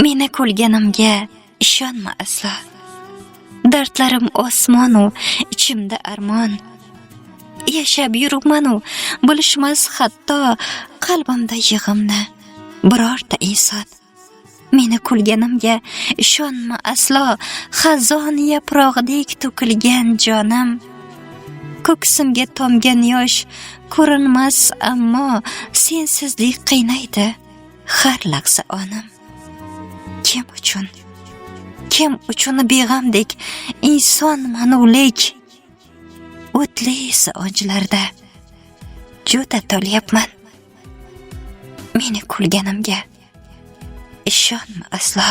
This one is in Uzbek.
Meni kulganimga ishonma aslo. Dardlarim osmonu, ichimda armon. Yashab yuribmanu, bilishmas hatto qalbimda yig'imni birorta inson. Meni kulganimga ishonma aslo, xazon yaprog'idek to'kilgan jonim. Ko'ksimga tomgan yosh ko'rinmas, ammo sensizlik qiynaydi har lahza onim. Kim uchun? Kim uchun beg'amdek insonmanulik o'tli soatlarda juda tolyapman. Meni kulganimga ishonma aslo.